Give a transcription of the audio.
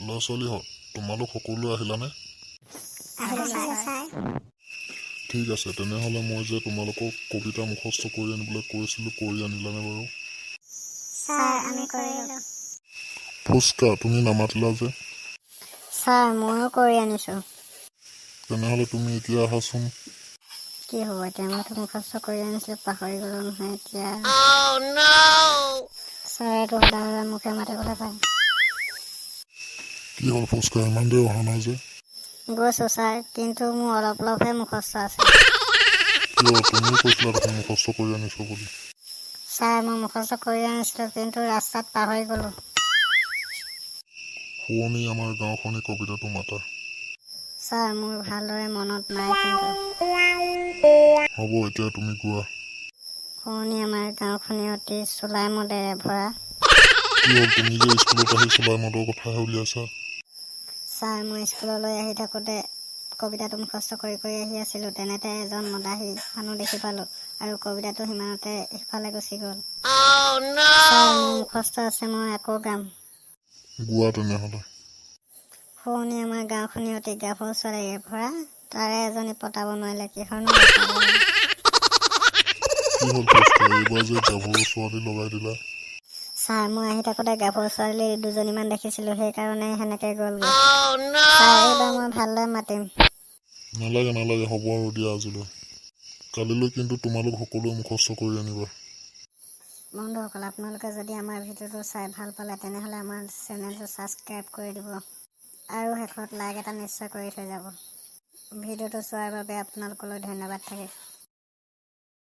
ল'ৰা ছোৱালীহঁত, তোমালোক সকলোৱে আহিলানে? আহিলো ছাৰ। ঠিক আছে, তেনেহ'লে মই যে তোমালোকক কবিতা মুখস্থ কৰি আনিবলৈ কৈছিলোঁ, কৰি আনিলানে বাৰু? ছাৰ, আমি কৰিলোঁ। ফুচকা, তুমি নামাতিলা যে? ছাৰ, ময়ো কৰি আনিছোঁ। তেনেহ'লে তুমি এতিয়া আহাচোন। কি হ'ব এতিয়া? মইতো মুখস্থ কৰি আনিছিলোঁ, পাহৰি গ'লো নহয় এতিয়া। ছাৰেতো সদায় সদায় মোকে মাতিবলৈ পায়। কি হ'ল ফুচকা, ইমান দেৰি অহা নাই যে? গৈছোঁ ছাৰ, কিন্তু মোৰ অলপ অলপহে মুখস্থ আছে। কিয়, তুমিও কৈছিলা দেখোন মুখস্থ কৰি আনিছোঁ বুলি। ছাৰ, মই মুখস্থ কৰি আনিছিলোঁ, কিন্তু ৰাস্তাত পাহৰি গ'লোঁ। শুৱনি আমাৰ গাঁওখনি কবিতাটো মাতা। ছাৰ, মোৰ ভালদৰে মনত নাই কিন্তু। হ'ব, এতিয়া তুমি গোৱা। শুৱনি আমাৰ গাঁওখনি অতি চুলাই মদেৰে ভৰা। কি হ'ল, তুমি যে স্কুলত আহি চুলাই মদৰ কথাহে উলিয়াইছা? ছাৰ, মই স্কুললৈ আহি থাকোঁতে কবিতাটো মুখস্থ কৰি কৰি আহি আছিলোঁ। তেনেতে এজন মদাহী মানুহ দেখি পালোঁ আৰু কবিতাটো সিমানতে সিফালে গুচি গ'ল। ছাৰ, মোৰ মুখস্থ আছে, মই আকৌ গাম। গোৱা তেনেহ'লে। শুৱনি আমাৰ গাঁওখনি অতি গাভৰু ছোৱালীৰে ভৰা, তাৰে এজনী পতাব নোৱাৰিলে কিহৰনো দৰকাৰ? কি হ'ল ফুচকা, এইবাৰ যে গাভৰু ছোৱালী লগাই দিলা? ছাৰ, মই আহি থাকোঁতে গাভৰু ছোৱালী দুজনীমান দেখিছিলোঁ, সেইকাৰণে সেনেকৈ গ'লগৈ। ছাৰ, এইবাৰ মই ভালদৰে মাতিম। নালাগে নালাগে, হ'ব আৰু দিয়া আজিলৈ। কালিলৈ কিন্তু তোমালোক সকলোৱে মুখস্থ কৰি আনিবা। বন্ধুসকল, আপোনালোকে যদি আমাৰ ভিডিঅ'টো চাই ভাল পালে, তেনেহ'লে আমাৰ চেনেলটো ছাবস্ক্ৰাইব কৰি দিব আৰু শেষত লাইক এটা নিশ্চয় কৰি থৈ যাব। ভিডিঅ'টো চোৱাৰ বাবে আপোনালোকলৈ ধন্যবাদ থাকিল।